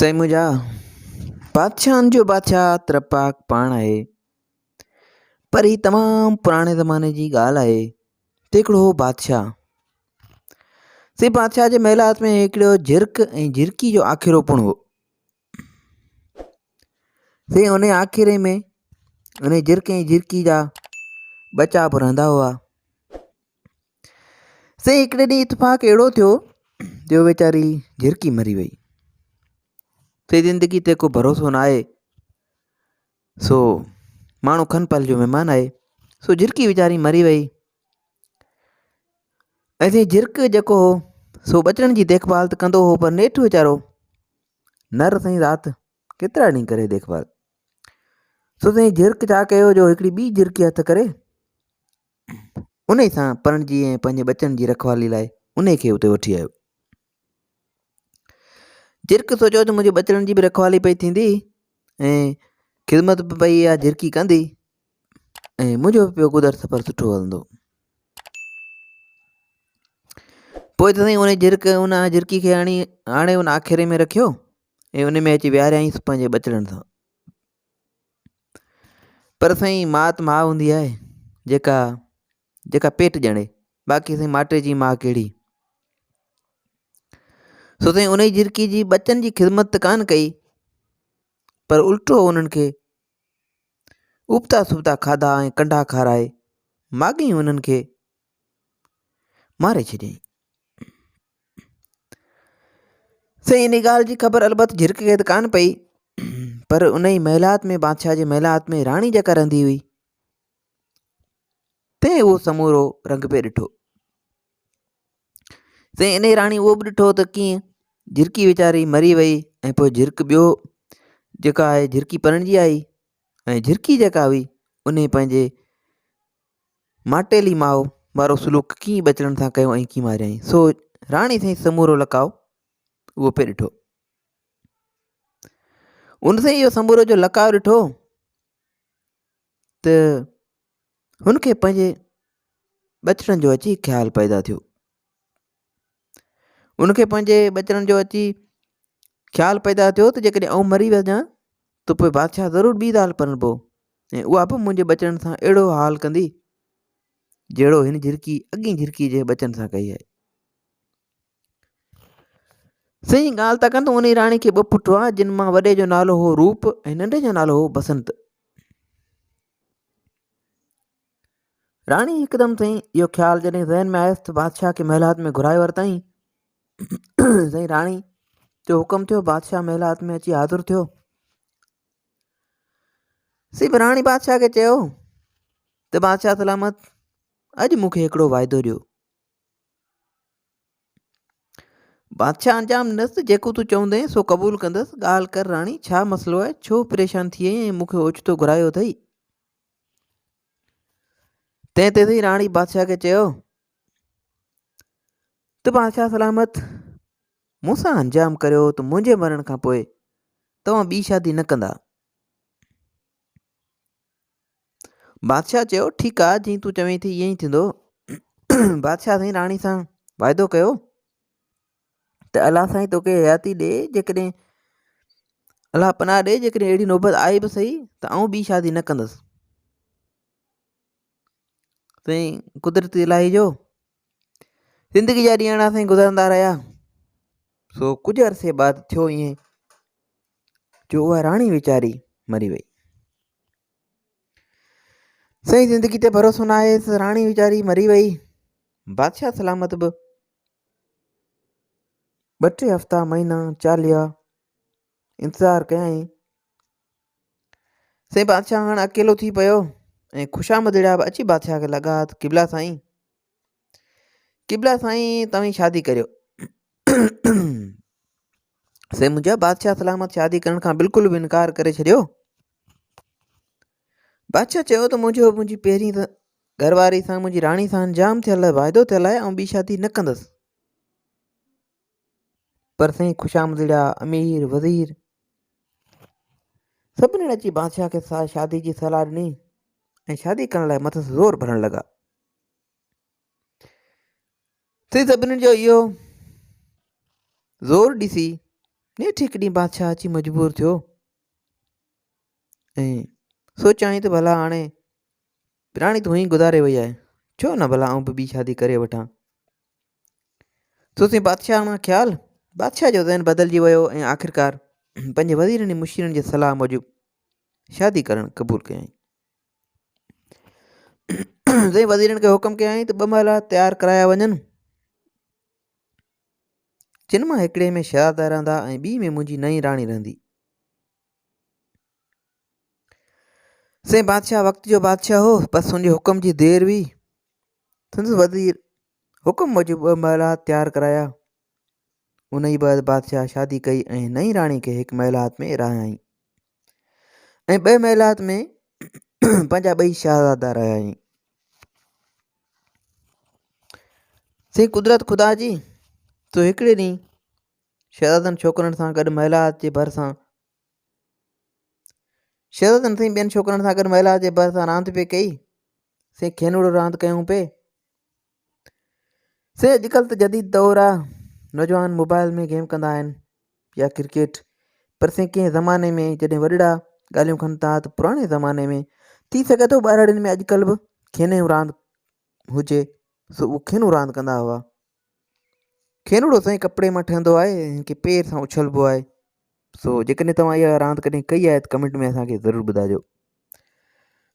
سائين منهنجا، بادشاهن جو بادشاهه ترپاڪ پاڻ آهي. پر هي تمام پراڻي زماني جي ڳالهه آهي ته هڪڙو هو بادشاهه. سي بادشاهه جي محلات ۾ هڪڙو جهرڪ ۽ جهرڪي جو آکيرو پڻ هو. سي ان آکيري ۾ ان جهرڪ ۽ جهرڪي جا ٻچا به رهندا هئا. سائين هڪڙي ڏينهن اتفاق اهڙو ٿيو جو ويچاري جهرڪي مري وئي. سي زندگي تي ڪو ڀروسو نه آهي سو ماڻهو کن پل جو مهمان آهي سو جهرڪي ويچاري مري وئي ۽ سائين جهرڪ جيڪو هو سو ٻچڙن جي ديک ڀال ته ڪندو هو پر نيٺ ويچارو نر سائين رات ڪيترا ڏينهن ڪري ديک ڀال سو سائين جهرڪ ڇا ڪيو جو هڪڙي ٻي جهرڪي هٿ ڪري انهي سان پرڻجي ۽ پنهنجي ٻچن جي رکوالي لاء انهي کي اتي وٺي آيو. جرڪ سوچيو ته منهنجي ٻچڙن جي به رکوالي پئي ٿيندي ۽ خدمت به پئي اها جرڪي ڪندي ۽ منهنجو به پيو گذر سفر سٺو هلندو. پوء ته سائين ان جرڪ ان جرڪي کي آڻي آڻي ان آکيري ۾ رکيو ۽ ان ۾ اچي ويهاريائينس پنهنجي ٻچڙن سان. پر سائين ماء ته ماء هوندي آهي جيڪا جيڪا پيٽ ڄڻي باقي سائين ماٽي جي ماء ڪهڙي سو سائين انهي جهرڪي جي ٻچن جي خدمت ته ڪانه ڪئي پر الٽو انهن کي ابتا سبتا کاڌا ۽ ڪنڊا کارائي ماڳهين انهن کي ماري ڇڏيائين. سائين انهي ڳالهه جي خبر البت جهرڪ کي ته ڪانه پئي پر انهي محلات ۾ بادشاهه جي محلات ۾ راڻي جيڪا رهندي هئي تنهن اهو سمورو رنگ پئي ڏٺو. سائين انهي راڻي اهو به ڏٺو ته ڪيئن جهرڪي ويچاري مري وئي ۽ پوء جهرڪ ٻيو جيڪا آهي جهرڪي پرڻجي آئي ۽ جهرڪي جيڪا هئي انهي پنهنجي ماٽيلي ماء وارو سلوڪ ڪيئن ٻچڙن سان ڪيو ۽ ڪيئن ماريائين، سو راڻي سائين سمورو لقاء اهو پئي ڏٺو. ان سائين اهو سمورو جو لقاء ڏٺو ته هن کي پنهنجي ٻچڙن جو اچي خيال پيدا ٿيو. ان کي پنهنجي ٻچڙن جو اچي خيال پيدا ٿيو ته جيڪڏهن آئون مري وڃان ته پوء بادشاهه ضرور ٻي زال پرڻبو ۽ اها به منهنجي ٻچڙن سان اهڙو حال ڪندي جهڙو هن جهرڪي اڳئين جهرڪي جي ٻچن سان ڪئي آهي. سائين ڳالهه ٿا ڪن ته انهي راڻي کي ٻه پٽ هئا جن مان وڏي جو نالو هو روپ ۽ ننڍي جو نالو هو بسنت. راڻي هڪدم سائين اهو خيال جڏهن ذهن ۾ آيس ته بادشاهه کي محلات ۾ گهرائي ورتائين. سائين راڻي جو حڪم ٿيو بادشاهه محلات ۾ اچي حاضر ٿيو. سي راڻي بادشاهه کي چيو ته بادشاهه سلامت اڄ مون کي هڪڙو واعدو ڏيو. بادشاهه انجام ڏنس ته جيڪو تون چوندين سو قبول ڪندس ڳالهه ڪر راڻي ڇا مسئلو آهي ڇو پريشان ٿي آئين ۽ مون کي اوچتو گهرايو اٿئي. تنهن تي سائين راڻي بادشاهه کي چيو ته بادشاهه سلامت مون سان انجام ڪريو ته منهنجي مرڻ کان پوء توهان ٻي شادي نه ڪندا. بادشاهه چيو ٺيڪ آ جيئن تون چوين ٿي ائين ئي ٿيندو. بادشاهه سائين راڻي سان واعدو ڪيو ته الله سائين توکي حياتي ڏي جيڪڏهن الله پناهه ڏي جيڪڏهن اهڙي نوبت آئي به سهي ته آئون ٻي شادي نه ڪندس. سائين قدرت الاهي جو زندگي جا ڏينهن سائين گذرندا رهيا سو ڪجهه عرصي بعد ٿيو ائين جو اها راڻي ويچاري مري وئي. سائين زندگي تي ڀروسو نه آهي راڻي ويچاري مري وئي. بادشاهه سلامت به ٻه ٽي هفتا مهينا چاليها انتظار ڪيائين. سائين بادشاهه هاڻ اڪيلو ٿي پيو ۽ خوشامدڙيا به اچي بادشاهه کي لڳا ته قبلا سائين قبلا سائين توهين شادي ڪريو. سائين منهنجا بادشاهه سلامت شادي ڪرڻ کان بلڪل به انڪار ڪري ڇڏيو. بادشاهه چيو ته منهنجو منهنجي پهرين گهر واري سان منهنجي راڻي سان انجام ٿيل آهي واعدو ٿيل آهي آئون ٻي شادي نه ڪندس. پر سائين خوشامدڙيا امير وزير سڀني اچي بادشاهه کي شادي جي صلاح ڏني ۽ شادي ڪرڻ لاء مٿس زور ڀرڻ لڳا. سائين سڀني جو اهو زور ڏسي نيٺ هڪ ڏينهن بادشاهه اچي مجبور ٿيو ۽ سوچيائين ته ڀلا هاڻي راڻي ته هونئن گذاري وئي آهي ڇو نه ڀلا آئون به ٻي شادي ڪري وٺان. سو سائين بادشاهه مان خيال بادشاهه جو ذهن بدلجي ويو ۽ آخرڪار پنهنجي وزيرن ۽ مشيرن جي صلاح موجب شادي ڪرڻ قبول ڪيائين. سائين وزيرن کي حڪم ڪيائين ته ٻه محلات تيار ڪرايا وڃن جن مان هڪڙي ۾ شهزادا رهندا ۽ ٻي ۾ منهنجي نئين راڻي رهندي. سائين بادشاهه وقت جو بادشاهه هو، بس هن جي حڪم جي دير هئي. سندس وزير حڪم موجب ٻه محلات تيار ڪرايا. انهيء بعد بادشاهه شادي ڪئي ۽ نئين راڻي کي هڪ محلات ۾ رهايائين ۽ ٻئي محلات ۾ پنهنجا ٻئي شهزادا رهايائين. سائين قدرت خدا جي تو هڪڙي ڏينهن شهزادن ڇوڪرن سان گڏ محلات جي ڀرسان شهزادن سائين ٻين ڇوڪرن سان گڏ محلات جي ڀرسان راند پئي ڪئي سائين کينوڙو راند ڪيون پئي سائين اڄڪلهه ته جديد دور آ نوجوان موبائل ۾ گيم ڪندا آهن يا ڪرڪيٽ پر سائين ڪنهن زماني ۾ جڏهن وڏڙا ڳالهيون ڪن ٿا ته پراڻي زماني ۾ ٿي سگهي ٿو ٻهراڙين ۾ اڄڪلهه به کينيون راند هجي سو اهو کينو راند ڪندا هئا کينوڙو سائين ڪپڙي مان ٺهندو آهي هن کي پير سان اڇلبو آهي سو جيڪڏهن توهان اها راند ڪڏهن ڪئي آهي ته ڪمينٽ ۾ اسان کي ضرور ٻڌائجو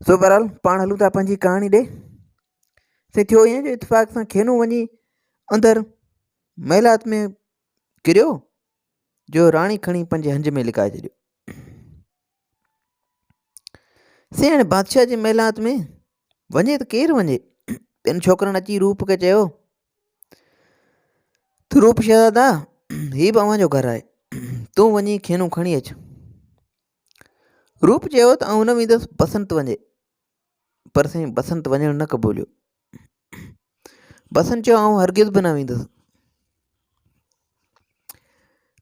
سو بهرحال پاڻ هلون ٿا پنهنجي ڪهاڻي ڏي سائين ٿيو ائين جو اتفاق سان کينو وڃي اندر محلات ۾ ڪريو جو راڻي کڻي پنهنجي هنج ۾ لڪائي ڇڏيو سائين هاڻي بادشاهه جي محلات ۾ وڃي ته ڪير وڃي؟ ٻين ڇوڪرن اچي روپ کي چيو ته روپ شهزادا هي به اوهان جو گهر آهي تون وڃي کينو کڻي اچ. روپ چيو ته آئون نه ويندس بسنت وڃي. پر سائين بسنت وڃڻ نه قبوليو. بسنت چيو آئون هرگز به نه ويندس.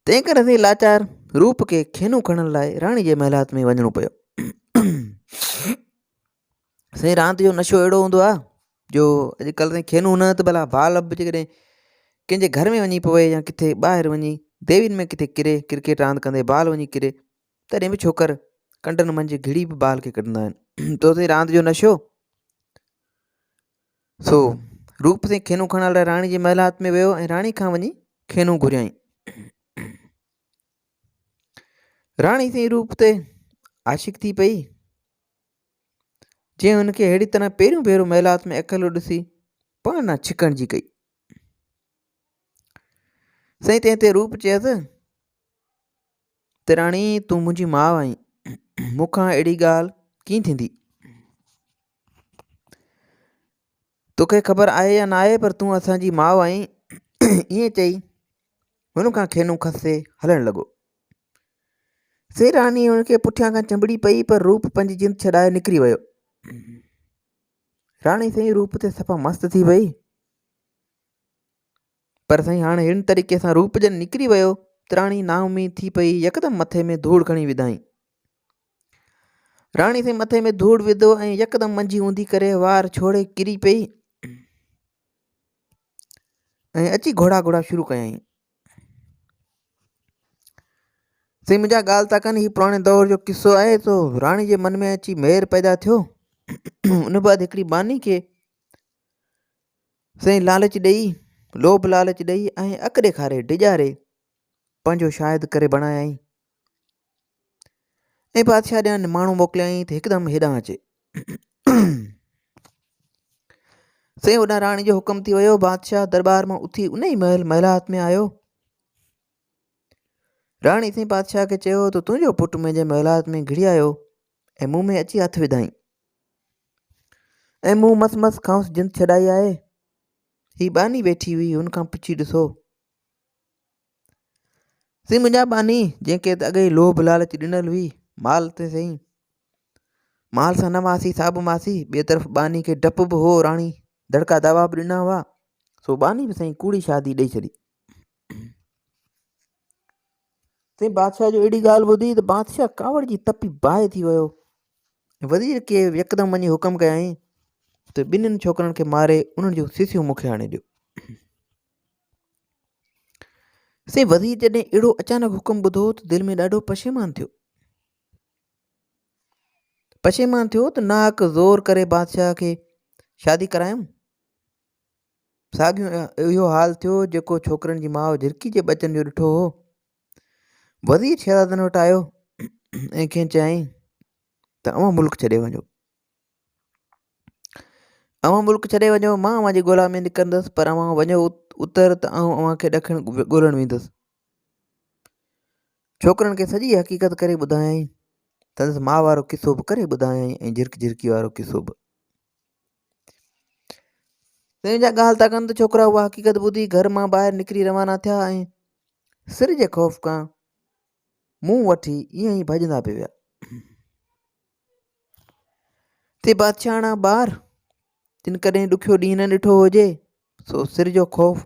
تنهن ڪري سائين لاچار روپ کي کينو کڻڻ لاء راڻي جي محلات ۾ وڃڻو پيو. سائين راند جو نشو اهڙو هوندو آهي جو اڄڪلهه سائين کينو نه ته ڀلا بال به جيڪڏهن ڪنهن جي گهر ۾ وڃي پوي يا ڪٿي ٻاهر وڃي ديوين ۾ ڪٿي ڪري ڪرڪيٽ راند ڪندي بال وڃي ڪري تڏهن به ڇوڪر ڪنڊن منجهه گهڙي به بال کي ڪڍندا آهن تو سائين راند جو نشو سو روپ سائين کينو کڻڻ لاء راڻي جي محلات ۾ ويو ۽ راڻي کان وڃي کينو گهريائين راڻي سائين روپ تي عاشق ٿي پئي جنهن هن کي اهڙي طرح پهريون ڀيرو محلات ۾ اڪيلو ڏسي پاڻ ڏانهن ڇڪڻ جي ڪئي. سائين تنهن تي روپ چيس ته راڻي تون منهنجي ماء آهين مون کان اهڙي ڳالهه ڪيئن ٿيندي؟ توکي خبر آهي يا نه آهي پر تون اسان جي ماء آهين ائين چئي هن کان کينو کسي هلڻ لڳو. سي راڻي هن کي پٺيان کان چنبڙي پئي پر روپ پنهنجي جند ڇڏائي نڪري ويو. راڻي سائين روپ تي صفا مست ٿي وئي. پر سائين هاڻي هن طريقي سان روپ جن نڪري ويو ته راڻي نااميد ٿي پئي يڪدم مٿي ۾ ڌوڙ کڻي وڌائين. راڻي سائين مٿي ۾ ڌوڙ وڌو ۽ يڪدم منجهي اونڌي ڪري وار ڇوڙي ڪري پئي ۽ اچي گهوڙا گهوڙا شروع ڪيائين. سائين منهنجا ڳالهه ٿا ڪن هي پراڻي دور جو قصو آهي سو راڻي جي من ۾ اچي مهر پيدا ٿيو ان بعد هڪڙي ٻانهي کي سائين لالچ ڏئي لوڀ لالچ ڏئي ۽ اک ڏيکاري ڊيڄاري پنهنجو شاهد ڪري بڻايائين ۽ بادشاهه ڏانهن ماڻهو موڪليائين ته هڪدم هيڏانهن اچي سائين هوڏانهن راڻي جو حڪم ٿي ويو بادشاهه درٻار مان اٿي ان ئي محل محلات ۾ آيو راڻي سائين بادشاهه کي چيو ته تنهنجو پٽ منهنجي محلات ۾ گهڙي آيو ۽ مون ۾ اچي هٿ وڌائين ۽ مون مس مس کانئس جند ڇڏائي آهي هي ٻانهي ويٺي هئي هن کان پڇي ڏسو سائين منهنجا ٻانهي جنهن کي ته اڳي ئي لوڀ لالچ ڏنل هئي مال تي سائين مال سان نه ماسي سا به ماسي ٻئي طرف ٻانهي کي ڊپ به هو راڻي دڙڪا دوا به ڏنا هئا سو ٻانهي به سائين ڪوڙي شادي ڏئي ڇڏي سائين بادشاهه جو اهڙي ڳالهه ٻڌي ته بادشاهه ڪاوڙ جي تپي باهه ٿي ويو وزير کي يڪدم وڃي حڪم ڪيائين ته ٻنهين ڇوڪرن کي ماري انهن جون سيسيون مون کي آڻي ڏيو. سائين وزير جڏهن اهڙو اچانڪ حڪم ٻڌو ته دل ۾ ڏاڍو پشيمان ٿيو. پشيمان ٿيو ته ناحق زور ڪري بادشاهه کي شادي ڪرايم. ساڳيو اهو حال ٿيو جيڪو ڇوڪرن جي ماء جھرڪي جي ٻچن جو ڏٺو هو. وزير شهزادن وٽ آيو ۽ کين چيائين ته اوهان ملڪ ڇڏي وڃو. اوهان ملڪ ڇڏي وڃو، مان اوهان جي ڳولا ۾ نڪرندس، پر اوهان وڃو اتر ته آئون اوهان کي ڏکڻ ڳولڻ ويندس. ڇوڪرن کي سڄي حقيقت ڪري ٻڌايائين. سندس ماء وارو قصو به ڪري ٻڌايائين ۽ جھرڪ جھرڪي وارو قصو به. تنهن جا ڳالهه ٿا ڪن ته ڇوڪرا اها حقيقت ٻڌي گهر مان ٻاهر نڪري روانا ٿيا ۽ سر جي خوف کان منهن وٺي ائين ئي ڀڄندا پئي ويا. تي بادشاهاڻا ٻار جن ڪڏهن ڏکيو ڏينهن نه ڏٺو هجي سو سر جو خوف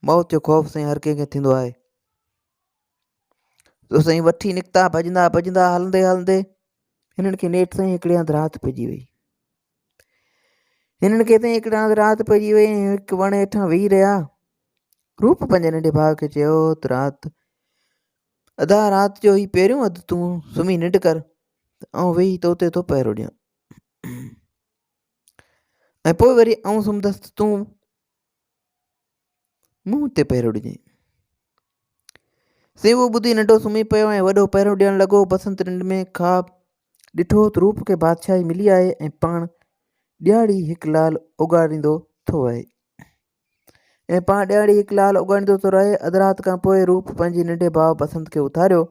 موت جو خوف سائين هر ڪنهن کي ٿيندو آهي. سو سائين وٺي نڪتا ڀڄندا ڀڄندا هلندي هلندي هنن کي نيٺ سائين هڪڙي هنڌ رات پئجي وئي. هنن کي سائين هڪڙي هنڌ رات پئجي وئي ۽ هڪ وڻ هيٺان ويهي رهيا. روپ پنهنجي ننڍي ڀاء کي چيو ته رات ادا رات جو هي پهريون اڌ تون سمهي ننڊ ڪر ته آئون ويهي تو تي ٿو پهرو ڏيان ۽ پوء وري آئون سمهندس ته تون مون تي پهرو ڏجانء. سي اهو ٻڌي ننڍو سمهي پيو ۽ وڏو پهرو ڏيڻ لڳو. بسنت ننڊ ۾ خواب ڏٺو ته روپ کي بادشاهي ملي آهي ۽ پاڻ ڏيهاڙي هڪ لال اوڳاڙيندو ٿو وهي. ۽ پاڻ ڏيهاڙي هڪ لال اوڳاڙيندو ٿو رهي. اڌ رات کان پوء روپ پنهنجي ننڍي ڀاء بسنت کي اٿاريو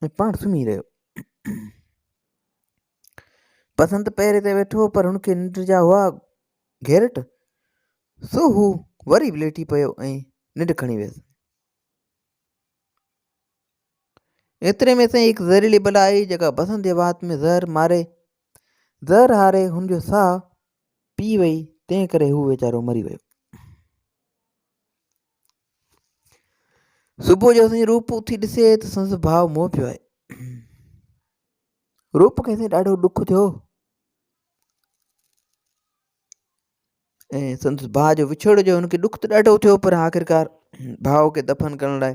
۽ پاڻ سمهي رهيو. بسنت پهري تي ويٺو پر هن کي ننڊ جا هئا گهيرٽ، سو هو وري به ليٽي پيو ۽ ننڊ کڻي ويس. ايتري ۾ سائين هڪ زهريلي بلا آئي جيڪا بسنت جي وات ۾ زهر ماري زهر هاري هن جو ساهه پي وئي تنهن ڪري هو ويچارو مري ويو. صبح جو سائين روپ اٿي ڏسي ته سندس ڀاء مئو پيو آهي. روپ کي سائين ڏاڍو ڏک ٿيو ۽ سندس ڀاء جو وڇوڙو جو هن کي ڏک ته ڏاڍو ٿيو پر آخرڪار ڀاء کي دفن ڪرڻ لاء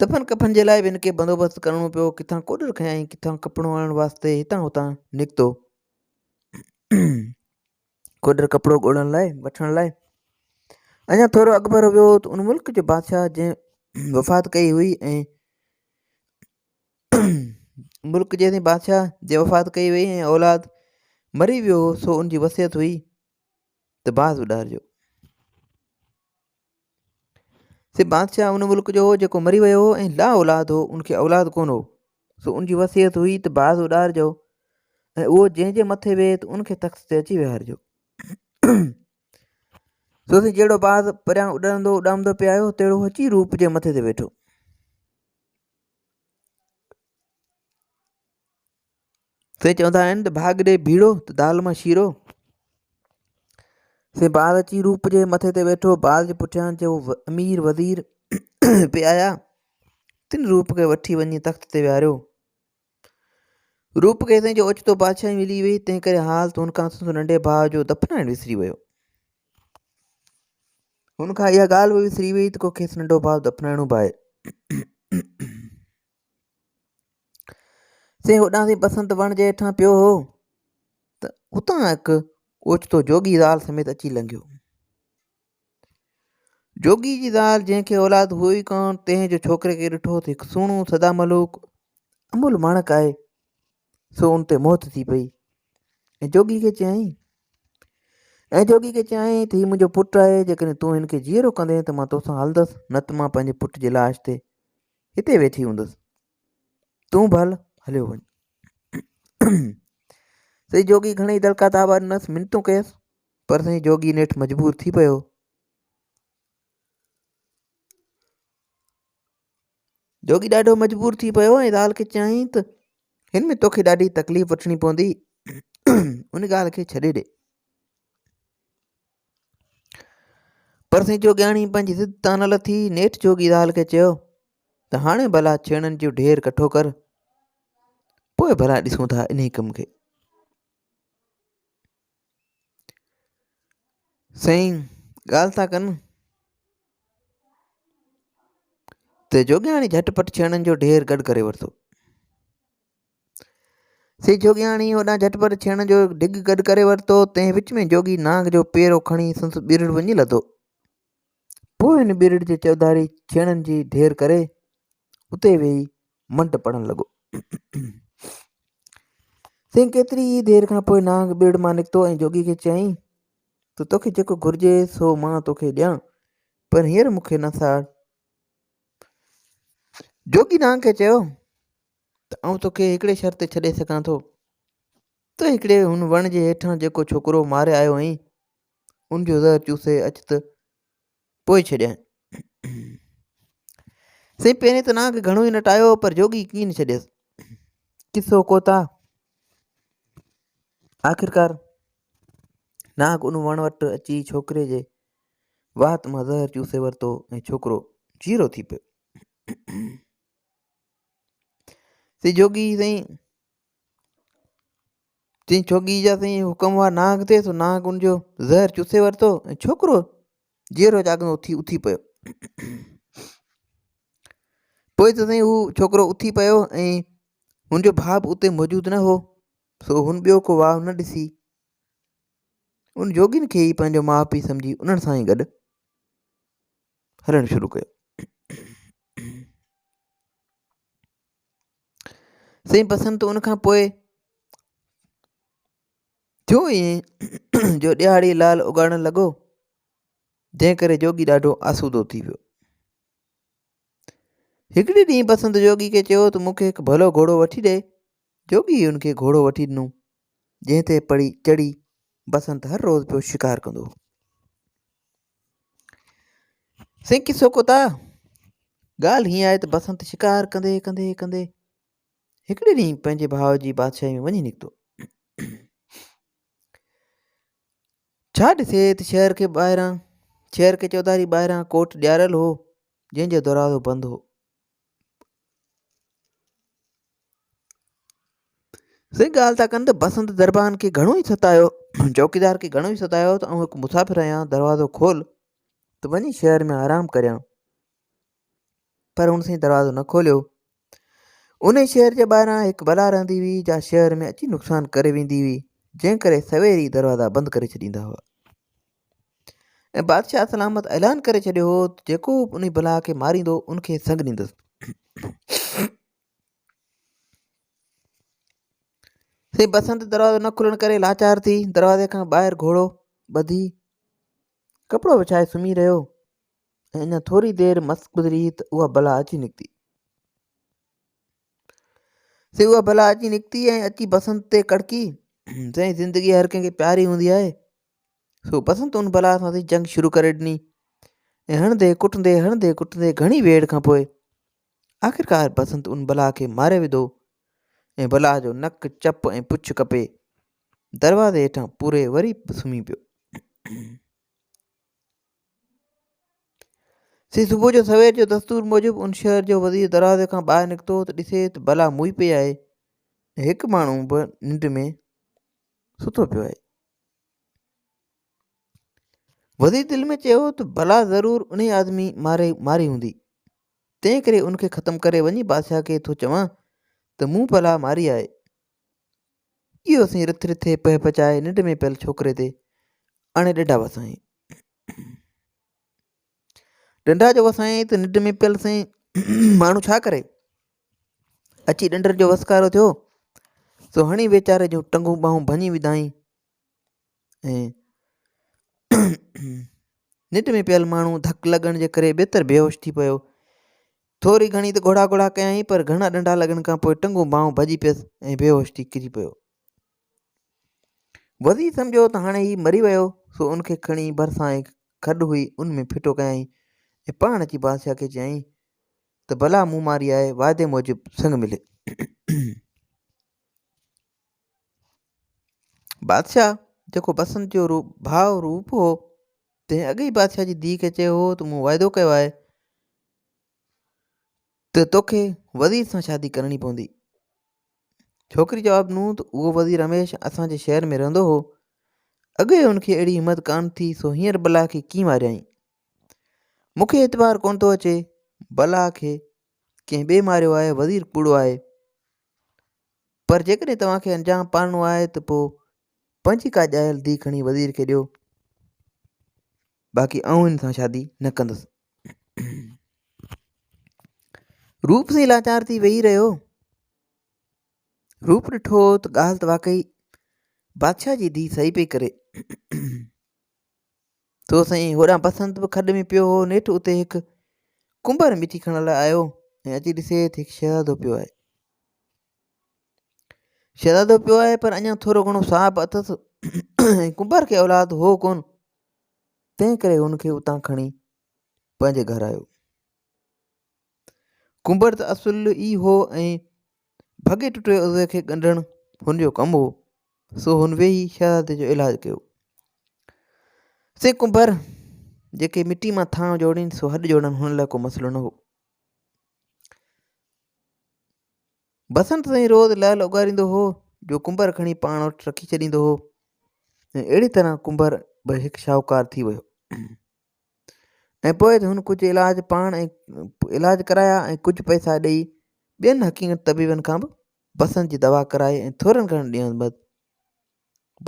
دفن ڪفن جي لاء به هن کي بندوبست ڪرڻو پيو ڪٿان ڪوڏر کنيائين ڪٿان ڪپڙو آڻڻ واسطي هتان هتان نڪتو ڪوڏر ڪپڙو ڳولڻ لاء وٺڻ لاء اڃا ٿورو اڳڀرو ويو ته ان ملڪ جو بادشاهه جنهن وفات ڪئي هئي ۽ ملڪ جي بادشاهه جي وفات ڪئي وئي ۽ اولاد مري ويو هو سو ان جي وصيت هئي ته باز اڏارجو. سي بادشاهه ان ملڪ جو هو جيڪو مري ويو هو ۽ لا اولاد هو ان کي اولاد ڪونه هو سو ان جي وصيت هئي ته باز اڏارجو ۽ اهو جنهن جي مٿي ويهي ته ان کي تخت تي اچي ويهارجو. سو سائين جهڙو باز پريان اڏرندو اڏامندو پئي آيو تهڙو اچي روپ جي مٿي تي ويٺو. سي چوندا آهن ته ڀاڳ ڏي ڀيڙو ته دال مان شيرو. سي باز اچي روپ جي مٿي تي ويٺو. باز جي پٺيان جو امير وزير پئي آيا، تن روپ کي وٺي وڃي تخت تي ويهاريو. روپ کي سائين جو اوچتو بادشاهي ملي وئي، تنهن ڪري حال ته هن کان سندس ننڍي ڀاء جو دفنائڻ وسري ويو. هن کان اها ڳالهه به وسري وئي ته ڪو کيس ننڍو ڀاء دفنائڻو به آهي. سي هوڏانهن سين بسنت وڻ جي هيٺان پيو هو ته اتان هڪ اوچتو جوڳي زال سميت اچي لنگهيو. جوڳي جي زال جنهن کي اولاد هئو ئي ڪونه تنهن جو ڇوڪري کي ڏٺو ته هڪ سهڻو سدا ملوڪ املهه ماڻڪ آهي سو ان تي موهت ٿي پئي ۽ جوڳي کي چيائين ۽ جوڳي کي چيائين ته هي منهنجو پٽ آهي جيڪڏهن تون هن کي جيئرو ڪندين ته مان توسان هلندس نه ته مان پنهنجي پٽ جي لاش تي هتي ويٺي هوندس تون ڀل هليو وڃ سائين جوڳي گهڻي دڙڪا داٻا ڏنس منتون ڪيس پر سائين جوڳي نيٺ مجبور ٿي پيو جوڳي ڏاڍو مجبور ٿي پيو ۽ زال کي چيائين ته هن ۾ توکي ڏاڍي تڪليف وٺڻي پوندي ان ڳالهه کي ڇڏي ڏي پر سائين جوڳياڻي پنهنجي ضد تان نه لٿي نيٺ جوڳي زال کي چيو ته هاڻي ڀلا ڇيڻن جو ڍير ڪٺو ڪر پوء ڀلا ڏسون ٿا انهي ڪم کي سائين ڳالهه ٿا ڪن. ته جوڳياڻي جهٽ پٽ ڇيڻن جو ڍير گڏ ڪري ورتو. سي جوڳياڻي هوڏانهن جهٽ پٽ ڇيڻن جو ڍڳ گڏ ڪري ورتو، تنهن وچ ۾ جوڳي نانگ جو پيرو کڻي سندس ٻرڙ وڃي لڌو. پوء هن ٻرڙ جي چوڌاري ڇيڻن جي ڍير ڪري اتي ويهي منڊ پڙهڻ لڳو. سائين ڪيتري ئي دير کان پوء نانگ ٻرڙ مان نڪتو ۽ جوڳي کي چيائين ته توکي جيڪو گهرجي سو مان توکي ڏيان، پر هينئر مون کي نه ساڙ. جوڳي نانگ کي چيو ته آئون توکي هڪڙي شرط تي ڇڏي سگهان ٿو ته هڪڙي هن وڻ جي هيٺان جيڪو ڇوڪرو ماري آيو آهين ان جو زهر چوسي اچ ته پوء ڇڏيانء. سائين پهرين ته نانگ گهڻو ئي نٽايو پر جوڳي ڪين ڇڏيس. قصو ڪوتا آخرڪار نانگ ان وڻ وٽ اچي ڇوڪري جي وات مان زهر چوسي ورتو ۽ ڇوڪرو جيئرو ٿي پيو. سي جوڳي سائين چئي ڇوڳي جا سائين حڪم هئا نانگ تي سو نانگ ان جو زهر چوسي ورتو ۽ ڇوڪرو جيئرو جاڳندو اٿي اٿي پيو. پوء ته سائين هو ڇوڪرو اٿي پيو ۽ هن جو ڀاء به اتي موجود نه هو سو هن ٻيو ڪو واهه نه ڏسي ان جوڳين کي ئي پنهنجو ماء پيء سمجهي انهن سان ئي گڏ هلڻ شروع ڪيو. سائين بسنت ان کان پوء ٿيو ائين جو ڏهاڙي لال اڳاڙڻ لڳو جنهن ڪري جوڳي ڏاڍو آسودو ٿي ويو. هڪڙي ڏينهن بسنت جوڳي کي چيو ته مون کي هڪ ڀلو گهوڙو وٺي ڏي. جوڳي هن کي گهوڙو وٺي ڏنو، جنهن تي پڙي چڙهي بسنت هر روز پيو شڪار ڪندو هو. سائين قصو ڪوتا ڳالهه هيئن آهي ته بسنت شڪار ڪندي ڪندي ڪندي هڪڙي ڏينهن پنهنجي ڀاء جي بادشاهي ۾ وڃي نڪتو. ڇا ڏسي ته شهر کي ٻاهران شهر کي چوڌاري ٻاهران ڪوٽ ڏياريل هو، جنهن جو دروازو بند هو. سائين ڳالهه ٿا ڪن ته بسنت دربان کي گهڻو ئي ستايو، چوڪيدار کي گهڻو ئي ستايو ته آئون هڪ مسافر آهيان، دروازو کول ته وڃي شهر ۾ آرام ڪريان. پر هن سائين دروازو نه کوليو. انهي شهر جي ٻاهران هڪ بلا رهندي هئي جا شهر ۾ اچي نقصان ڪري ويندي هئي، جنهن ڪري سوير ئي دروازا بند ڪري ڇڏيندا هئا. ۽ بادشاهه سلامت اعلان ڪري ڇڏيو هو ته جيڪو به انهي بلا کي ماريندو ان کي سڱ ڏيندس. سائين بسنت دروازو نه کلڻ ڪري لاچار ٿي دروازي کان ٻاهر گهوڙو ٻڌي ڪپڙو وڇائي سمهي رهيو ۽ اڃا ٿوري دير مس گذري ته اها بلا اچي نڪتي. سي اها بلا اچي نڪتي ۽ اچي بسنت تي ڪڙڪي. سائين زندگي هر ڪنهن کي پياري هوندي آهي. سو بسنت ان بلا سان سائين جنگ شروع ڪري ڏني ۽ هڻندي ڪٽندي هڻندي ڪٽندي گهڻي ويڙهه کان پوء آخرڪار بسنت ان بلا کي ماري وڌو ۽ بلا جو نڪ چپ ۽ پڇ ڪپي دروازي هيٺان پوري وري سمهي پيو. سي صبح جو سوير جو دستور موجب ان شهر جو وزير دروازي کان ٻاهر نڪتو ته ڏسي ته بلا موئي پئي آهي ۽ هڪ ماڻهو به ننڊ ۾ ستو پيو آهي. وزير دل ۾ چيو ته بلا ضرور انهي آدمي ماري ماري هوندي، تنهن ڪري ان کي ختم ڪري وڃي بادشاهه کي ٿو چوان ته مون بلا ماري آهي. اهو سين رٿ رٿي پهه پچائي ننڊ ۾ پيل ڇوڪري تي آڻي ڏنڊا وسايائين. ڏنڊا جو وسايائين ته ننڊ ۾ پيل سائين ماڻهو ڇا ڪري؟ اچي ڏنڊن جو وسڪارو ٿيو سو هڻي ويچاري جون ٽنگون ٻانهون ڀڃي وڌائين ۽ ننڊ ۾ پيل ماڻهو ڌڪ لڳڻ جي ڪري ويتر بيهوش ٿي پيو. ٿوري گهڻي ته گهوڙا گهوڙا ڪيائين پر گهڻا ڏنڊا لڳڻ کان پوء ٽنگون ٻانهون ڀڄي پيس ۽ بيهوش ٿي ڪري پيو. وزير سمجهيو ته هاڻي هي مري ويو سو ان کي کڻي ڀرسان هڪ کڏ هئي ان ۾ ڦٽو ڪيائين ۽ پاڻ اچي بادشاهه کي چيائين ته بلا مون ماري آهي وعدي موجب سڱ ملي. بادشاهه جيڪو بسنت جو روپ ڀاء روپ هو تنهن اڳ ئي بادشاهه جي ڌيء کي چيو هو ته مون وعدو ڪيو آهي ته توکي وزير سان شادي ڪرڻي پوندي. ڇوڪري جواب ڏنو ته اهو وزير هميشه اسان جي شهر ۾ رهندو هو. اڳي هن کي اهڙي همت ڪانه ٿي سو هينئر بلا کي ڪيئن ماريائين. مون کي اعتبار ڪونه ٿو اچي. بلا کي ڪنهن ٻئي ماريو آهي، وزير ڪوڙو آهي. پر جيڪڏهن توهان کي انجام پاڙڻو آهي ته پوء پنهنجي ڪا ڄايل ڌيء کڻي وزير کي ڏيو، باقي آئون هن سان شادي نه ڪندس. روپ سائين لاچار ٿي ويهي رهيو. روپ ڏٺو ته ڳالهه ته واقعي بادشاهه جي ڌيء صحيح پئي ڪري. تو سائين هوڏانهن بسنت به کڏ ۾ پيو هو. نيٺ اتي هڪ ڪنڀر مٺي کڻڻ لاء آيو ۽ اچي ڏسي ته هڪ شهزادو پيو آهي. شهزادو پيو آهي پر اڃا ٿورو گهڻو ساهه به اٿس ۽ ڪنڀر کي اولاد هو ڪونه، تنهن ڪري هن کي اتان کڻي پنهنجي گهر آيو. ڪنڀر ته اصل ئي هو ۽ ڀڳي ٽٽي عضوي کي ڳنڍڻ هن جو ڪم هو، سو هن ويهي شهزادي جو علاج ڪيو. سي ڪنڀر جيڪي مٽي مان ٿانء جوڙين سو هڏ جوڙڻ هن لاء ڪو مسئلو نه هو. بسنت سائين روز لعل اڳاريندو هو جو ڪنڀر کڻي پاڻ وٽ رکي ڇڏيندو هو ۽ اهڙي طرح ڪنڀر به هڪ شاهوڪار ٿي ويو. ۽ پوء ته هن ڪجهه علاج پاڻ ۽ علاج ڪرايا ۽ ڪجهه پئسا ڏئي ٻين حڪيمن طبيبن کان به بسنت جي دوا ڪرائي ۽ ٿورن گهڻن ڏينهن بعد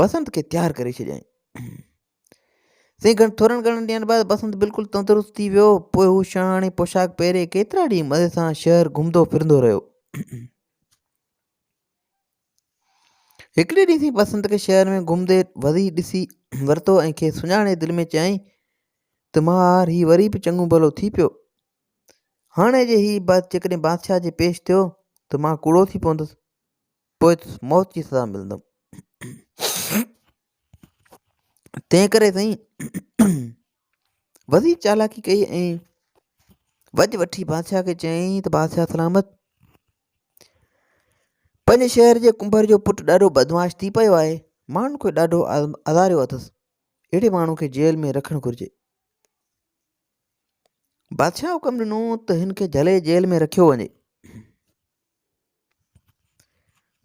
بسنت کي تيار ڪري ڇڏيائين. سائين گهڻ ٿورن گهڻن ڏينهن بعد بسنت بلڪل تندرست ٿي ويو. پوء هو شاهاڻي پوشاڪ پهري ڪيترا ڏينهن مزي سان شهر گهمندو ڦرندو رهيو. هڪڙي ڏينهن سائين بسنت کي شهر ۾ گهمندي وزير ڏسي ورتو ۽ کيس سڃاڻي دل ۾ چيائين ته مهار هي وري به چڱو ڀلو ٿي پيو. هاڻي جي هي جيڪڏهن بادشاهه جي پيش ٿيو ته مان ڪوڙو ٿي پوندس، پوء موت جي سزا ملندم. تنهن ڪري سائين وزير چالاڪي ڪئي ۽ وڄ وٺي بادشاهه کي چيائين ته بادشاهه سلامت پنهنجي شهر جي ڪنڀر جو پٽ ڏاڍو بدمعاش ٿي پيو آهي، ماڻهن کي ڏاڍو آزاريو اٿس، اهڙي ماڻهو کي جيل ۾ رکڻ گهرجي. بادشاهه حڪم ڏنو ته هن کي جهلي جيل ۾ رکيو وڃي.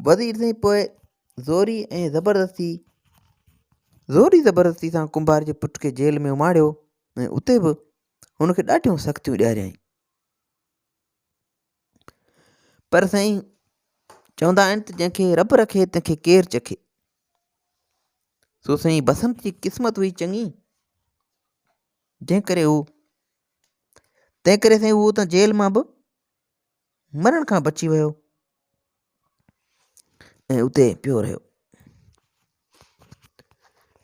وزير سائين پوء زوري ۽ زبردستي زوري زبردستي سان ڪنڀار جي پٽ کي جيل ۾ اماڻيو ۽ اتي به هن کي ڏاڍيون سختيون ڏياريائين. پر سائين چوندا آهن ته جنهن کي رب رکي تنهن کي ڪير چکي. سو سائين بسنت جي قسمت هئي چڱي جنهن ڪري هو تنهن ڪري سائين هو اتان جيل مان به مرڻ کان بچي ويو ۽ اتي پيو رهيو.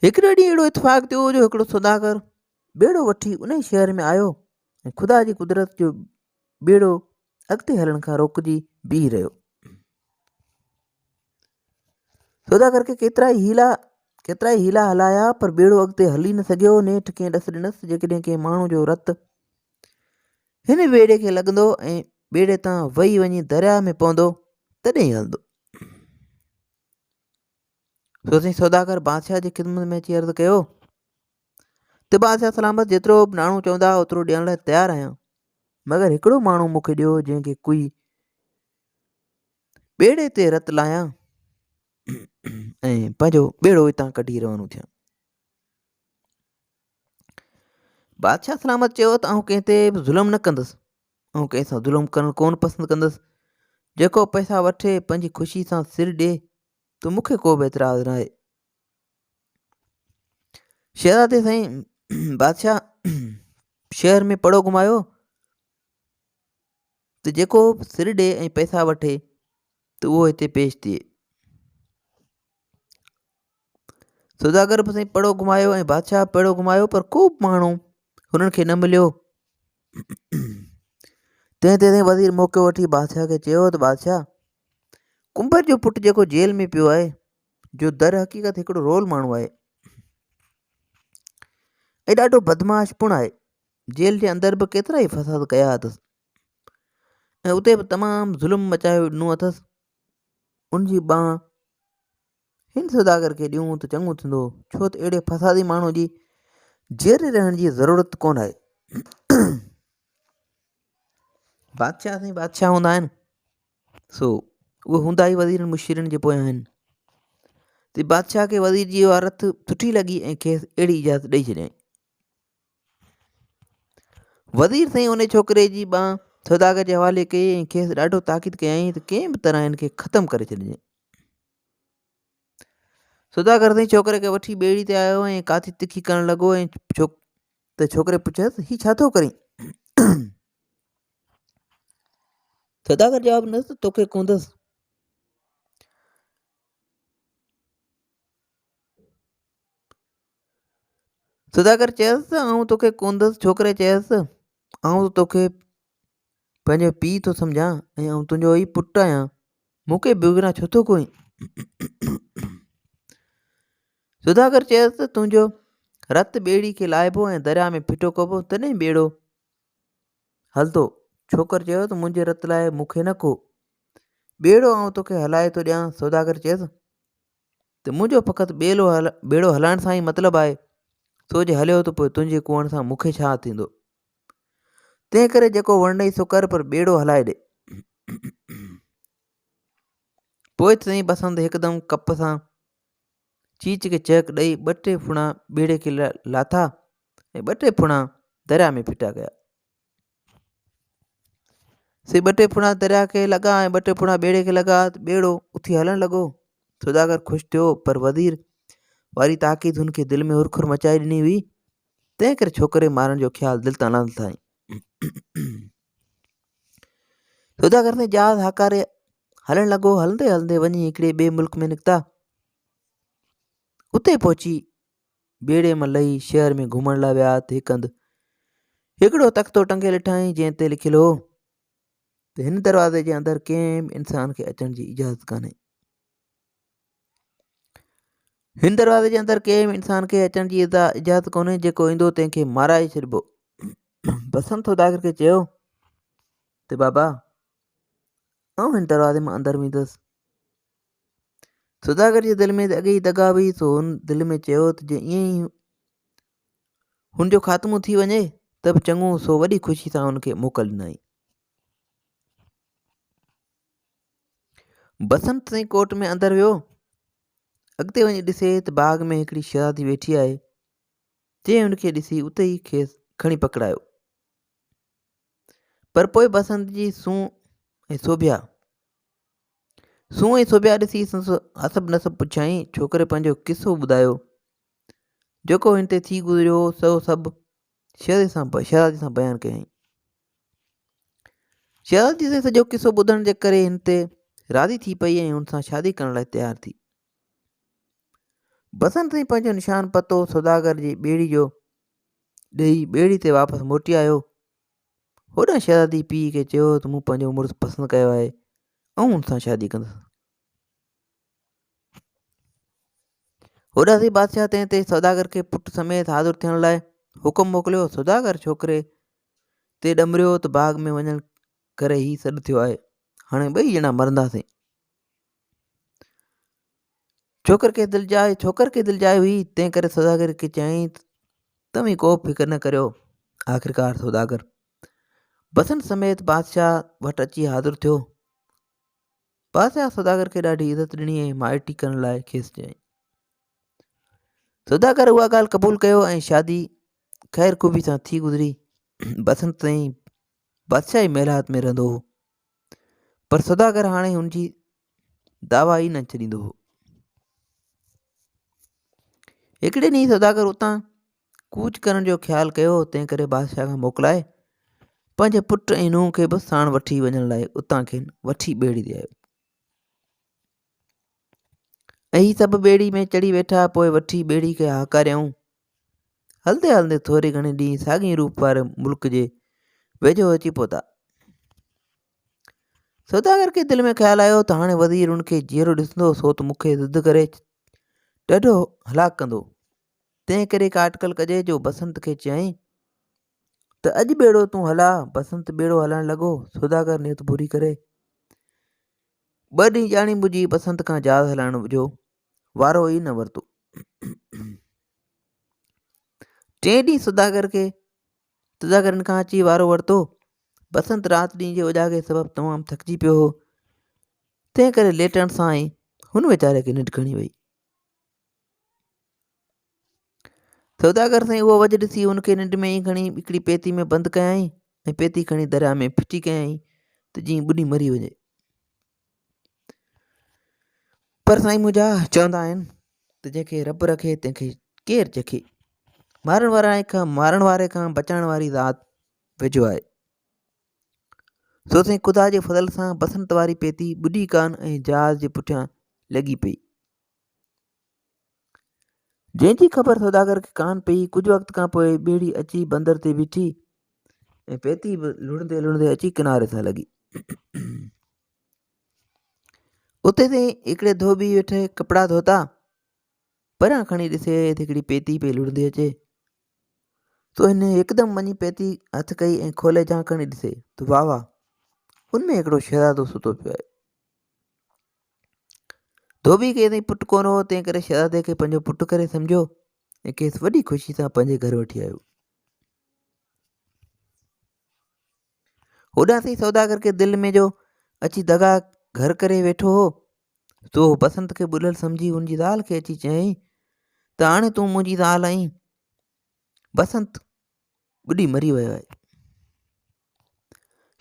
هڪڙي ڏينهن اهڙو اتفاق ٿيو جو هڪڙو سوداگر ٻيڙو وٺي ان شهر ۾ آيو ۽ خدا جي قدرت جو ٻيڙو اڳتي هلڻ کان روڪجي بيهي رهيو. سوداگر کي ڪيترائي حيلا ڪيترائي حيلا هلايا پر ٻيڙو اڳتي هلي نه سگهيو. نيٺ ڪنهن ڏس ڏنس جيڪڏهن ڪنهن ماڻهو جو رت هن ٻيڙي کي لڳندو ۽ ٻيڙي تان وهي وڃي درياهه ۾ پوندو تڏهن ئي هلندو. سو سائين سوداگر بادشاهه جي خدمت ۾ اچي عرض ڪيو ته بادشاهه سلامت جيترو به ناڻو چوندا اوترو ڏيڻ لاء تيار آهيان مگر هڪڙو ماڻهو مون کي ڏيو جنهن کي ڪوئي ٻيڙي تي رت لايان ۽ پنهنجو ٻيڙو هتان ڪڍي روانو ٿيان. بادشاهه سلامت چيو ته آئون ڪنهن تي به ظلم نه ڪندس آئون ڪنهن سان ظلم ڪرڻ ڪونه پسند ڪندس جيڪو پئسا وٺي پنهنجي خوشي سان سر ڏي ته مون کي ڪو به اعتراض ناهي. شهزادي سائين بادشاهه شهر ۾ پڙو گهمايو ته جيڪو به سر ڏي ۽ پئسا وٺي ته اهو هتي پيش ٿئي. سوداگر به سائين پڙو گهمايو ۽ بادشاهه به پڙو گهمايو پر ڪو به ماڻهو هنن کي نه مليو. تنهن تي سائين وزير موقعو وٺي بادشاهه کي چيو ته بادشاهه ڪنڀر جو پٽ جيڪو جيل ۾ پيو آهي جو در حقيقت هڪڙو رول ماڻهو آهي ۽ ڏاڍو بدمعاش پڻ آهي. جيل جي اندر به ڪيترا ئي فساد ڪيا اٿس ۽ اتي به تمام ظلم مچايو ڏنو اٿس. ان جي ٻانهن هن سوداگر کي ڏيون ته چڱو ٿيندو، ڇو ته اهڙي فسادي ماڻهو جي جيئري رهڻ جي ضرورت ڪونه آهي. بادشاهه سائين بادشاهه هوندا آهن. سو اهي هوندا ئي وزيرن مشيرن جي پويان آهن. ته بادشاهه کي وزير جي اها رٿ سٺي لڳي ۽ کيس اهڙي اجازت ڏئي ڇڏيائين. وزير سائين ان ڇوڪري جي ٻانهن سوداگر جي حوالي ڪئي ۽ کيس ڏاڍو تاڪيد ڪيائين ته ڪنهن به طرح هن کي ختم ڪري ڇڏجي. سوداگر سائين ڇوڪري کي وٺي ٻيڙي تي آيو ۽ ڪاٿي تکي ڪرڻ لڳو ۽ ته ڇوڪري پڇيس هي ڇا ٿو ڪرين؟ سوداگر جواب ڏنس ته توکي ڪوندس. سوداگر چيس ته آئون توکي ڪوندس ڇوڪري چيس آئون ته توکي پنهنجو پيء ٿو سمجهان ۽ آئون تنهنجو ئي پٽ آهيان مون کي بيگناهه ڇو ٿو ڪوئين سوداگر چيس ته تنهنجو رت ٻيڙي کي لائبو ۽ درياء ۾ ڦٽو ڪبو تڏهن ٻيڙو هلندو ڇوڪر چيو ته منهنجي رت لاء مون کي نه ڪو ٻيڙو آئون توکي هلائي ٿو ڏيان سوداگر چيس ته منهنجو فقط ٻيلو ٻيڙو هلائڻ سان ئي مطلب آهي سو جي هليو ته پوء تنهنجي ڪوئڻ سان مون کي ڇا ٿيندو تنهن ڪري جيڪو وڻنئي سو ڪر پر ٻيڙو هلائي ڏي پوء سائين بسنت هڪدم ڪپ سان چيچ کي چهڪ ڏئي ٻه ٽي ڦڻا ٻيڙي کي لاٿا ۽ ٻه ٽي ڦڻا درياء ۾ ڦٽا ڪيا سي ٻه ٽي ڦڻا درياء کي لڳا ۽ ٻه ٽي ڦڻا ٻيڙي کي لڳا ته ٻيڙو اٿي هلڻ لڳو. سوداگر خوش ٿيو پر وزير واري تاڪيد هن کي دل ۾ هرکر مچائي ڏني هئي، تنهن ڪري ڇوڪري مارڻ جو خيال دل تان نه لٿائين. سوداگر سائين جهاز هاڪاري هلڻ لڳو. هلندي هلندي وڃي هڪڙي ٻئي ملڪ ۾ نڪتا. اتي پهچي ٻيڙي مان لهي شهر ۾ گهمڻ لاء ويا ته هڪ هنڌ هڪڙو تختو ٽنگيل ڏٺائين جنهن تي لکيل هو ته هن دروازي جي اندر ڪنهن به انسان کي اچڻ جي اجازت ڪانهي. هن دروازي جي اندر ڪنهن به انسان کي اچڻ جي اجازت ڪونهي جيڪو ايندو تنهن کي مارائي ڇڏبو. بسنت سوداگر کي چيو ته بابا آئون هن دروازي مان اندر ويندس. سوداگر جي دل ۾ ته اڳي ئي دغا هئي، سو هن دل ۾ چيو ته جي ائين ئي هن جو خاتمو ٿي وڃي ته به چڱو، سو وڏي خوشي سان هن کي موڪل ڏنائين. بسنت سائين ڪوٽ ۾ اندر ويو. اڳتي وڃي ڏسي ته باغ ۾ هڪڙي شهزادي ويٺي آهي، جنهن هن کي ڏسي اتي ئي کيس کڻي پڪڙايو. پر پوء بسنت جي سونهن ۽ سوڀيا سونهن ۽ سوڀيا ڏسي سندس حسب نسب پڇيائين. ڇوڪري پنهنجو قصو ٻڌايو. جيڪو هن تي ٿي گذريو هو، سو سڀ شهزادي سان بيان ڪيائين. شهزادي سان سڄو قصو ٻڌڻ جي ڪري هن تي راضي ٿي پئي ۽ هن سان شادي ڪرڻ لاء تيار ٿي. بسنت سائين پنهنجو نشان پتو سوداگر جي ٻيڙي جو ڏيئي ٻيڙي تي واپس موٽي آيو. هوڏانهن شهزادي پيء کي چيو ته مون پنهنجو مڙس پسند ڪيو آهي آئون هن سان شادي ڪندس. هوڏانهن سي بادشاهه تنهن تي سوداگر کي پٽ سميت حاضر ٿيڻ لاء حڪم موڪليو. سوداگر ڇوڪري تي ڏمريو ته باغ ۾ وڃڻ ڪري هي سڏ ٿيو آهي، هاڻي ٻئي ڄڻا مرنداسين. ڇوڪر کي دلجاء ڇوڪر کي دلجاء هئي، تنهن ڪري سوداگر کي چيائين ته توهين ڪو به فڪر نه ڪريو. آخرڪار سوداگر بسنت سميت بادشاهه وٽ اچي حاضر ٿيو. بادشاهه سوداگر کي ڏاڍي عزت ڏني ۽ مائٽي ڪرڻ لاء کيس چيائين. سوداگر اها ڳالهه قبول ڪيو ۽ شادي خير خوبي سان ٿي گذري. بسنت تائين بادشاهي محلات ۾ رهندو هو. پر سوداگر هاڻي هن جي دعويٰ ئي نه ڇڏيندو هو. هڪڙي ڏينهن سوداگر اتان ڪوچ ڪرڻ جو خيال ڪيو، تنهن ڪري بادشاهه کان موڪلائي پنهنجي پٽ ۽ نونهن کي به ساڻ وٺي وڃڻ لاء اتان کين وٺي ٻيڙي تي آيو ۽ هي سڀ ٻيڙي ۾ چڙهي ويٺا. پوء وٺي ٻيڙي کي هاڪاريائون. هلندي هلندي ٿوري گهڻي ڏينهن ساڳئي روپ واري ملڪ جي ويجهو اچي پهتا. سوداگر کي دل ۾ خيال آيو ته هاڻي وزير ان کي جيئرو ڏسندو سو ته مون کي ضد ڪري ڏاڍو هلاڪ ڪندو. تنهن ڪري ڪا اٽڪل ڪجي جو بسنت کي چيائين ته اڄ ٻيڙو تون هلاء. بسنت ٻيڙو هلائڻ لڳو. سوداگر نيت بري ڪري ٻه ڏينهن ڄاڻي ٻجهي بسنت کان جهاز هلائڻ جو وارو ئي نه ورتو. ٽئين ڏينهن سوداگر کي سوداگرن کان اچي وارو ورتو. بسنت رات ڏينهن جي اوجاڳي سبب تمام ٿڪجي پيو هو، تنهن ڪري ليٽڻ سان ئي هن ويچاري کي ننڊ کڻي وئي. سوداگر سائين اهو وجهه ڏسي هن کي ننڊ ۾ ئي کڻي هڪڙي پيتي ۾ بند ڪيائين ۽ پيتي کڻي درياء ۾ ڦٽي ڪيائين ته جيئن ٻڏي مري وڃي. پر سائين منهنجا چوندا آهن ته جنهن کي رب رکي تنهن کي ڪير چکي. مارڻ واري کان مارڻ واري کان بچائڻ واري ذات ويجهو آهي. سو سائين خدا جي فضل سان بسنت واري پيتي ٻڏي ڪانه ۽ جهاز جي پٺيان لڳي پئي. جنهن جي خبر سوداگر کي ڪانه پئي. ڪجهه وقت کان پوء ٻيڙي اچي بندر تي بيٺي ۽ پيتي به لڙهندي لڙهندي اچي ڪناري سان لڳي. اتي سائين هڪڙي ڌوٻي ويٺي ڪپڙا ڌوتا. پريان کڻي ڏسي ته هڪڙي پيتي پئي لڙهندي اچي. سو هن هڪدم وڃي پيتي هٿ ڪئي ۽ کولي جان کڻي ڏسي ته واهه واهه ان ۾ هڪڙو شهزادو ستو پيو آهي. ڌوٻي کي تائين پٽ ڪونه هو، تنهن ڪري شهزادي کي پنهنجو پٽ ڪري سمجهيو ۽ کيس وڏي خوشي سان پنهنجي گهر وٺي آيو. هوڏانهن سائين سوداگر کي دل ۾ جو اچي دغا گهر ڪري ويٺو هو، سو بسنت کي ٻڏل سمجهي هن جي زال کي اچي چيائين ته هاڻي تون منهنجي زال آهين، بسنت ٻڏي مري ويو آهي.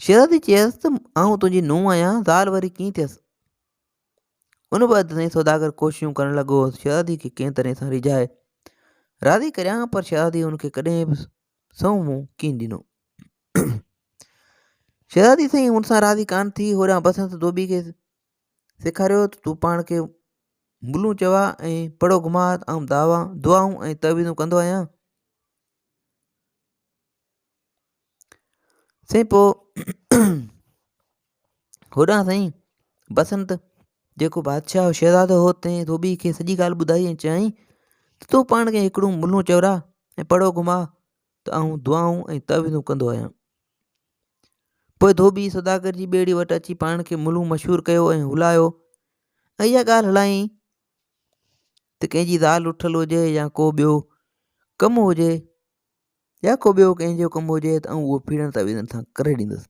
شهزادي چيس ته آئون تنهنجي نونهن آهيان، زال وري ڪيئن ٿيس؟ ان بعد سائين سوداگر ڪوششون ڪرڻ لڳو شهزادي کي ڪنهن طرح سان ريجهائي راضي ڪريان پر شهزادي هن کي ڪڏهن به سنئون منهن ڪين ڏنو. شهزادي سائين هن سان راضي ڪانه ٿي. هوڏانهن بسنت ڌوٻي کي سيکاريو ته تون پاڻ کي ملون چوا ۽ پڙهو گهماء ته آئون دعوان دعائون ۽ تعويذون ڪندو آهيان. سائين پوء هوڏانهن سائين بسنت جيڪو بادشاهه شهزادو هو تنهن ڌوٻي کي سڄي ڳالهه ٻڌائي ۽ چيائين ته تون پاڻ کي هڪڙو ملون چورا ۽ پڙهو گهماء ته آئون دعائون ۽ تعويذون ڪندو آهيان. پوء ڌوٻي سوداگر جي ٻيڙي وٽ اچي پاڻ کي ملون مشهور ڪيو ۽ هلايو ۽ اها ڳالهه هلايائين ته ڪنهن جي زال اٺل هجي يا ڪو ٻيو ڪم هجي يا ڪو ٻيو ڪنهن جو ڪم هجي ته آئون اهو پيڙن تعويذن سان ڪري ڏيندس.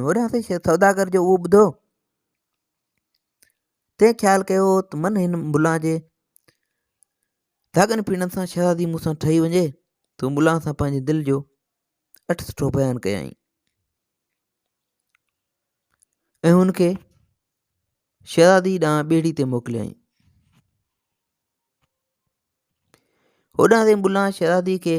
هوڏانهن سائين سوداگر جو اهو ٻڌو تنهن خيال ڪيو ته من هن ملان جي ڌاڳن پيڙن سان شهزادي مون سان ٺهي وڃي ته ملان سان پنهنجي دل جو اٺ سٺو بيان ڪيائين ۽ هن کي شهزادي ڏانهن ٻيڙي تي موڪليائين. هوڏانهن تي ملان شهزادي کي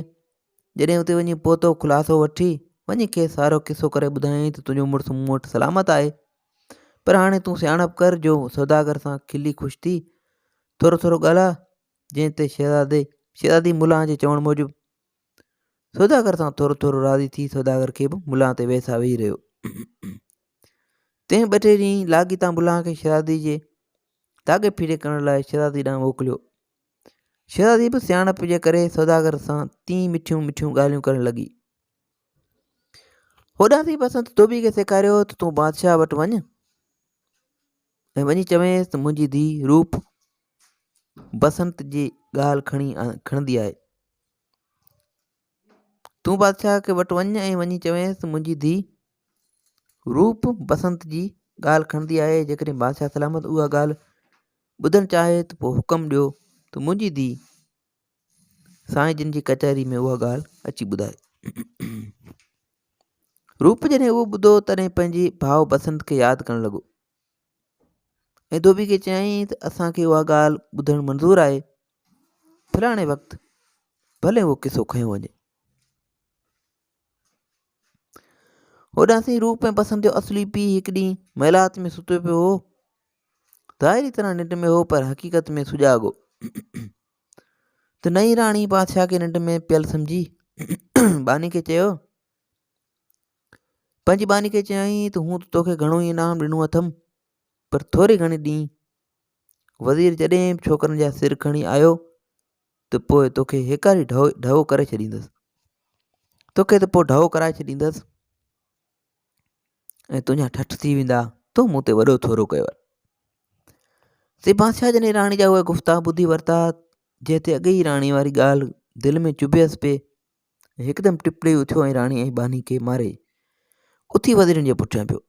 جڏهن اتي وڃي پهتو خلاصو وٺي وڃي کيس سارو قصو ڪري ٻڌايائين ته تنهنجو مڙس مون وٽ سلامت آهي پر هاڻي تون سياڻپ ڪر جو سوداگر سان کلي خوش ٿي ٿورو ٿورو ڳالهاء جنهن تي شهزادي شهزادي ملان جي چوڻ موجب سوداگر سان ٿورو ٿورو راضي ٿي سوداگر کي به ملان تي ويساهه ويهي رهيو تنهن ٻه ٽي ڏينهن لاڳيتا ملان کي شهزادي جي ڌاڳي ڦيري ڪرڻ لاء شهزادي ڏانهن موڪليو. شهزادي به سياڻپ جي ڪري سوداگر سان تين مٺيون مٺيون ڳالهيون ڪرڻ لڳي. هوڏانهن ٿي بسنت ڌوٻي کي سيکاريو ته تون بادشاهه وٽ وڃ ۽ وڃي چوينس ته منهنجي ڌيء روپ بسنت جي ڳالهه کڻي کڻندي آهي. تون بادشاهه کي وٽ وڃ ۽ وڃي چوينس ته منهنجي ڌيء روپ بسنت جي ڳالهه کڻندي آهي، جيڪڏهن بادشاهه سلامت اها ڳالهه ٻڌڻ چاهي ته پوء حڪم ڏيو ته منهنجي ڌيء سائين جن جي ڪچهري ۾ اها ڳالهه اچي ٻڌائي. روپ جڏهن اهو ٻڌو تڏهن پنهنجي ڀاء بسنت کي ياد ڪرڻ لڳو ۽ ڌوٻي کي چيائين ته اسان کي اها ڳالهه ٻڌڻ منظور آهي، فلاڻي وقت ڀلي اهو قصو کنيو وڃي. هوڏانهن سائين روپ ۽ بسنت جو اصلي پيء هڪ ڏينهن محلات ۾ ستو پيو هو. ظاهري طرح ننڊ ۾ هو پر حقيقت ۾ سجاڳ هو. ته نئين راڻي بادشاهه کي ننڊ ۾ پيل سمجهي ٻانهي کي چيو پنهنجي ٻانهي کي چيائين ته هون ته توکي گهڻو ئي انعام ڏنو اٿم پر ٿوري گهڻي ڏينهن وزير جڏهن به ڇوڪرن جا سر کڻي آيو ته پوء توکي هيڪاري ڍؤ ڍؤ ڪري ڇڏيندس. توکي ته پوء ڍؤ ڪرائي ڇڏيندس ۽ تنهنجا ٺٺ ٿي ويندا. تو مون تي وڏو ٿورو ڪيو آهي. سي بادشاهه جڏهن راڻي جا اهي گفتا ٻڌي ورتا، جنهن تي اڳي ئي راڻي واري ڳالهه دل ۾ چڀيس پئي، هڪدم ٽپ ڏيئي اٿيو ۽ راڻي ۽ ٻانهي کي ماري اٿي وزيرن جي پٺيان پيو.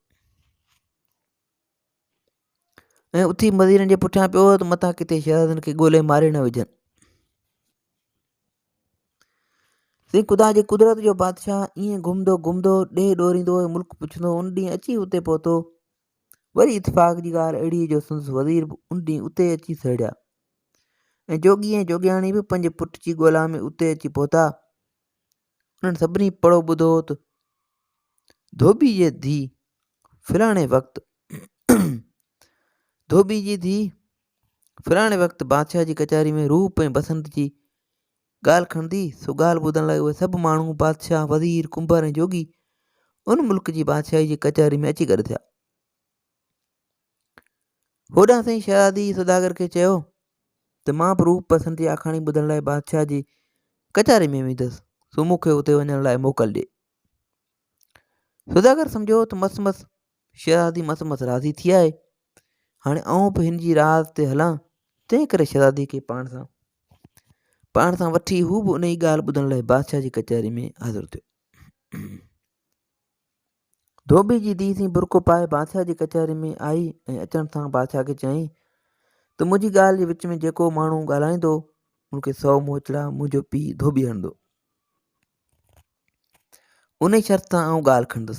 ۽ اٿي مزيرن جي پٺيان پيو ته متان ڪٿي شهزادن کي ڳولي ماري نه وجهن. سائين خدا جي قدرت جو بادشاهه ائين گهمندو گهمندو ڏيهه ڏوريندو ۽ ملڪ پڇندو ان ڏينهن اچي اتي پهتو. وري اتفاق جي ڳالهه اهڙي جو سندس وزير به ان ڏينهن اتي اچي سهڙيا ۽ جوڳي ۽ جوڳياڻي به پنهنجي پٽ جي ڳولا ۾ اتي اچي پهتا. انهن سڀني پڙهو ٻڌو ته ڌوٻي جي ڌيء فلاڻي وقت ڌوٻي جي ڌيء فلاڻي وقت بادشاهه جي ڪچهري ۾ روپ ۽ بسنت جي ڳالهه کڻندي، سو ڳالهه ٻڌڻ لاء اهي سڀ ماڻهو، بادشاهه، وزير، ڪنڀر ۽ جوڳي ان ملڪ جي بادشاهي جي ڪچهري ۾ اچي گڏ ٿيا. هوڏانهن سائين شهزادي سوداگر کي چيو ته مان به روپ پسند جي آکاڻي ٻڌڻ لاء بادشاهه جي ڪچهري ۾ ويندس، سو مون کي اتي وڃڻ لاء موڪل ڏي. سوداگر سمجهيو ته مس مس شهزادي مس مس راضي ٿي آهي، هاڻي آئون به هن جي راز تي هلان، تنهن ڪري شهزادي کي پاڻ سان پاڻ سان وٺي هو به انهي ڳالهه ٻڌڻ لاء بادشاهه جي ڪچهري ۾ حاضر ٿيو. ڌوٻي جي ڌيء سين برقعو پائي بادشاهه جي ڪچهري ۾ آئي ۽ اچڻ سان بادشاهه کي چيائين ته منهنجي ڳالهه جي وچ ۾ جيڪو ماڻهو ڳالهائيندو ان کي سو موچڙا منهنجو پيء ڌوٻي هڻندو. انهي شرط سان آئون ڳالهه کڻندس.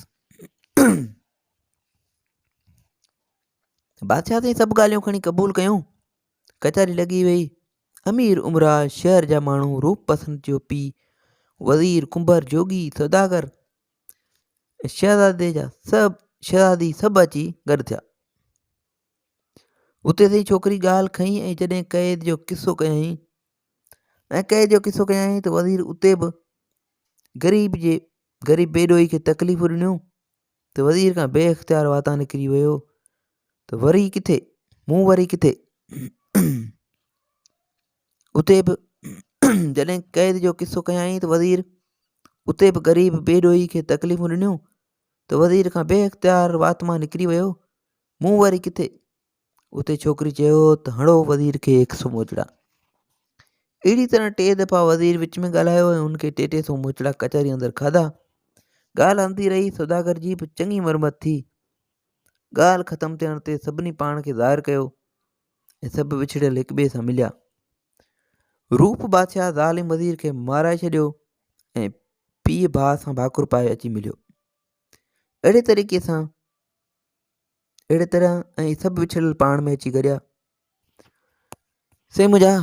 بادشاهه سائين سڀ ڳالهيون کڻي قبول ڪيون. ڪچهري لڳي وئي. امير امراء، شهر جا ماڻهو، روپ پسند جو پيء، وزير، ڪنڀر، جوڳي، سوداگر ۽ شهزادي جا سڀ شهزادي سڀ اچي گڏ ٿيا. اتي سائين ڇوڪري ڳالهه کنئي ۽ جڏهن قيد جو قصو ڪيائين ۽ قيد جو قصو ڪيائين ته وزير اتي به غريب جي غريب بي ڏوهي کي تڪليفون ڏنيون ته وزير کان بي اختيار واتان نڪري ويو ته وري ڪٿي مون وري ڪٿي اتي به جڏهن قيد جو قصو ڪيائين ته وزير اتي به غريب بي ڏوهي کي تڪليفون ڏنيون ته وزير کان بي اختيار وات مان نڪري ويو مون وري ڪٿي اتي ڇوڪري چيو ته هڻو وزير کي هڪ سو موچڙا. اهڙي طرح ٽي دفعا وزير وچ ۾ ڳالهايو ۽ هن کي ٽي ٽي سو موچڙا ڪچهري اندر کاڌا. ڳالهه هلندي رهي، سوداگر جي به چڱي مرمت ٿي. ڳالهه ختم ٿيڻ تي سڀني پاڻ کي ظاهر ڪيو ۽ سڀ وڇڙيل هڪ ٻئي سان مليا. روپ بادشاهه ظالم وزير کي مارائي ڇڏيو ۽ پيء ڀاء سان ڀاڪر پائي اچي مليو. اهڙي طريقي سان اهڙي طرح ۽ سڀ وڇڙيل پاڻ ۾ اچي گڏيا. سي منهنجا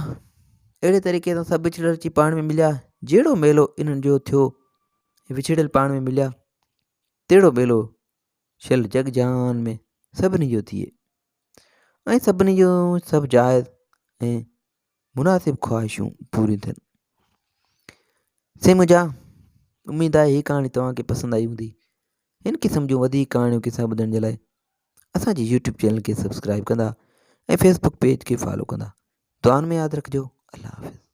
اهڙي طريقي سان سڀ وڇڙيل اچي پاڻ ۾ مليا جهڙو ميلو انهن جو ٿيو وڇڙيل پاڻ ۾ مليا تهڙو ميلو شل جڳ جهان ۾ سڀني جو ٿئي ۽ سڀني جون سڀ جائز ۽ مناسب خواهشون پوريون ٿين. سي منهنجا اميد آهي هي ڪهاڻي توهان کي پسند آئي هوندي. هن قسم جون وڌيڪ ڪهاڻيون قصا ٻڌڻ جي لاء اسان جي يوٽيوب چينل کي سبسڪرائب ڪندا ۽ فيسبوڪ پيج کي فالو ڪندا. دعائن ۾ ياد رکجو. الله حافظ.